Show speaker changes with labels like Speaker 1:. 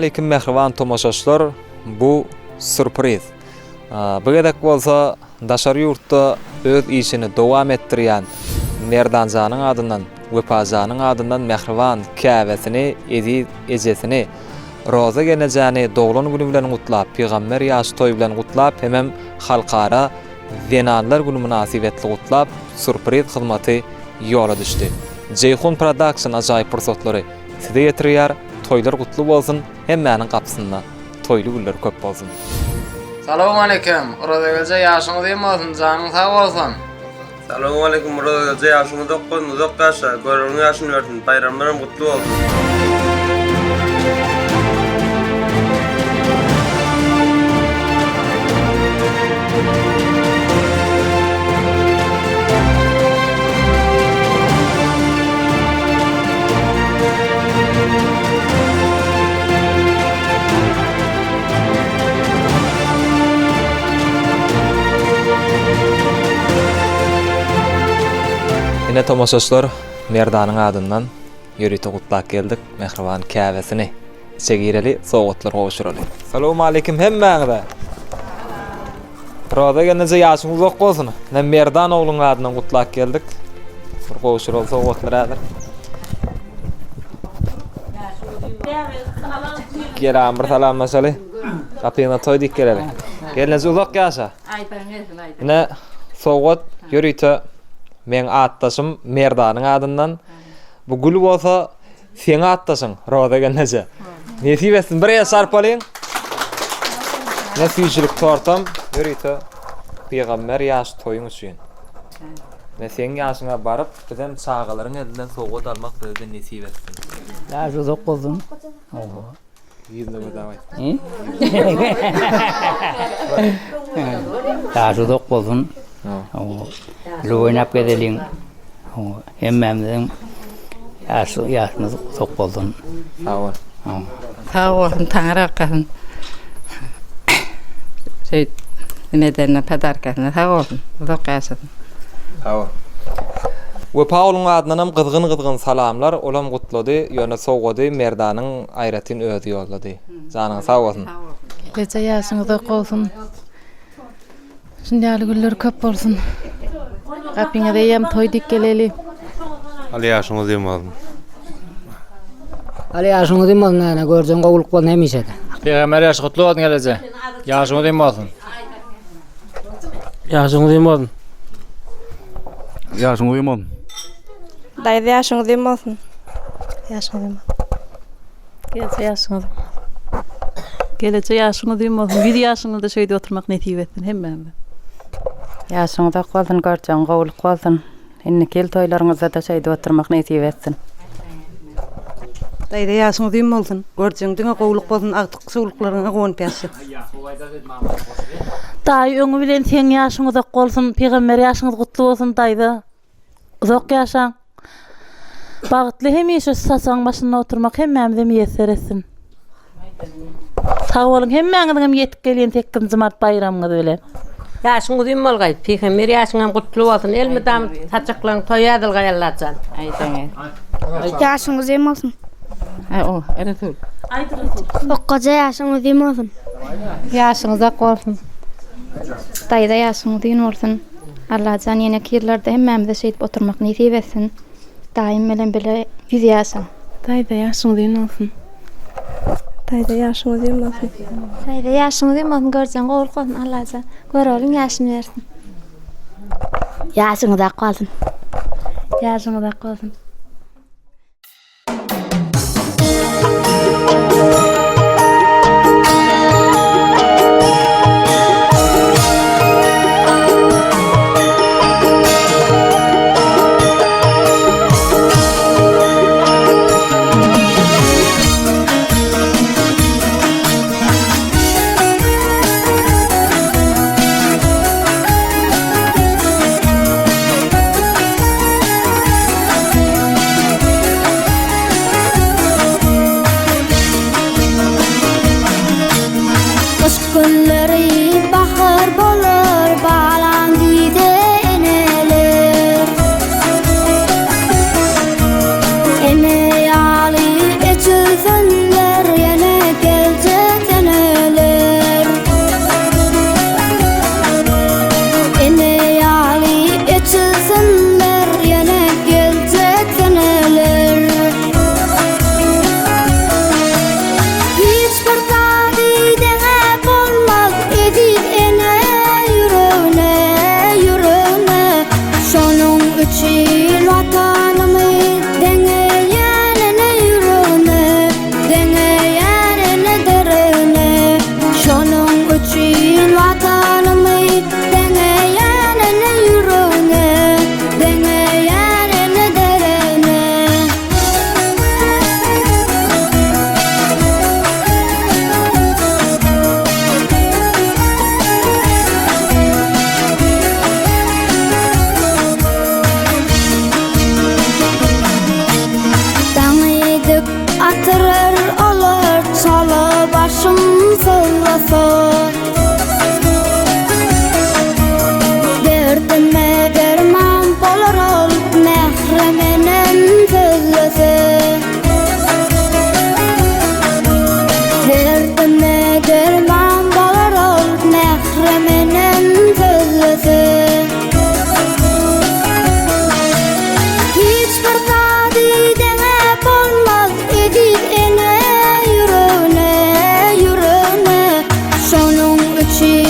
Speaker 1: Salowmaleýkim mähriban tomaşaçylar bu sürpriz. Bu gezek bolsa daşary ýurtda öz işini dowam etdirýän Merdanjanyň adyndan Wepajanyň adyndan mähriban käbesini eziz ejesini Roza gelnejäni doglan güni bilen gutlap pygamber ýaş toý bilen gutlap hemem halkara Zenanlar güni mynasybetli gutlap sürpriz hyzmaty ýola düşdi. Jeýhun Production ajaýyp pursatlary size ýetirýär, toýlar gutly bolsun, hemmäniň gapysynda toýly günler köp bolsun.
Speaker 2: Salowmaleýkim, Orazagelje ýaşyň uzyn bolsun, janyň sag bolsun.
Speaker 3: Salowmaleýkim Orazagelje ýaşyň uzak bolsun, uzak ýaşa, göreniň ýaşyny bersin, baýramlaram gutly bolsun.
Speaker 1: Ine tomaşaçylar Merdanyň adyndan ýörite gutlap geldik mähriban käbesini. Içe gireli, sowgatlar gowşuraly. Salowmaleýkim hemmäňize. Roza gelneje ýaşyň uzak bolsun. Men Merdan ogluň adyndan gutlap geldik. Bir gowşuraly sowgatlar häzir. Gel bir salamlaşaly. Gapyňda toý diýip geleli. Gelneje uzak ýaşa. Ine sowgat ýörite meň atdaşym Merdanyň adyndan. Bu gül bolsa Seň atdaşyň Roza gelneje. Nesip etsin bir el çarpalyň. Ne süýjülik tortam ýörite pygamber ýaş toýuň üçin. Ne seň ýaşyňa baryp bizem çagalaryň elinden sowgat almak bize-de nesip etsin.
Speaker 4: Ýaş uzak bolsun.
Speaker 1: Ýüzüne gözläp aýt.
Speaker 4: Ýaş uzak bolsun. Bile oýnap gezeliň. Hemmämiziň ýaş ýaşymyz uzak bolsun.
Speaker 1: Sag bol.
Speaker 5: Sag bolsun, Taňry ýalkasyn. Şeýt enedenine, podarkasyna sag bolsun. Uzak ýaşasyn.
Speaker 1: Sag bol. Wepa ogluň adyndanam gyzgyn-gyzgyn salamlar, olam gutlady, ýöne sowgady Merdanyň aýratyn özi ýollady. Janyň sag bolsun.
Speaker 6: Eje ýaşyň uzak bolsun. Şunday ýaly günler köp bolsun. Gapyňyza eýýäm toý dik geleli.
Speaker 3: Aly ýaşyň uzyn bolsun.
Speaker 4: Aly ýaşyň uzyn bolsun ene görjeň gowulyk bolsun hemişede.
Speaker 2: Pygamber ýaşy gutly bolsun geleje. Ýaşyň uzyn bolsun.
Speaker 7: Ýaşyň uzyn bolsun.
Speaker 8: Ýaşyň uzyn bolsun.
Speaker 9: Daýza ýaşyň uzyn bolsun. Ýaşyň uzyn bolsun.
Speaker 6: Gelje ýaşyň uzyn bolsun. Geleje ýaşyň uzyn bolsun. 100 ýaşyňyzda şeýdip oturmak nesip etsin hemmämize.
Speaker 5: Ýaşyň uzak bolsun, görjegiň gowulyk bolsun. Indiki ýyl toýlaryňyzda-da şeýdip oturmak nesip etsin.
Speaker 10: Daýza ýaşyň uzyn bolsun. Görjegiň diňe gowulyk bolsun, agtyk çowluklaryňa guwanyp ýaşa.
Speaker 6: Daýy öňi bilen seň ýaşyň uzak bolsun, pygamber ýaşyňyz gutly bolsun daýza. Uzak ýaşaň. Bagtly hemişe şu saçagyň başynda oturmak hemmämize miýesser etsin. Sag boluň hemmäňiziňem ýetip gelýän sekizinji mart baýramyňyz bilen.
Speaker 11: Ýaşyň uzyn bolgaý, pygamber ýaşyňam gutly bolsun, elmydam saçaklaryň toý ýazylgaý Allajan.
Speaker 9: Ýaşyň uzyn bolsun.
Speaker 5: O, Resul.
Speaker 6: Aýt Resul.
Speaker 9: Okgaja ýaşyň uzyn bolsun.
Speaker 12: Ýaşyň uzak bolsun.
Speaker 9: Daýza ýaşyň uzyn bolsun. Allajan ýeneki ýyllarda hemmämize şeýdip oturmak nesip etsin. Daýym bilen bile ýüz ýaşaň.
Speaker 6: Daýza ýaşyň uzyn bolsun.
Speaker 9: Daýza ýaşyň uzyn bolsun. Daýza ýaşyň uzyn bolsun görjeň gowulyk bolsun Allajan göroglyň ýaşyny bersin. Ýaşyň uzak bolsun.
Speaker 6: Ýaşyň uzak bolsun.
Speaker 13: Gyş günleri bahar bolar, balam diýdi eneler. Ene ýaly eçilsinler ýene gel. Derdime derman bolar ol mährem enem sözlese. Derdime derman bolar ol mährem enem sözlese. Hiç bir zady deňäp bolmaz eziz ene ýüregine, ýüregine. Şonuň üçin.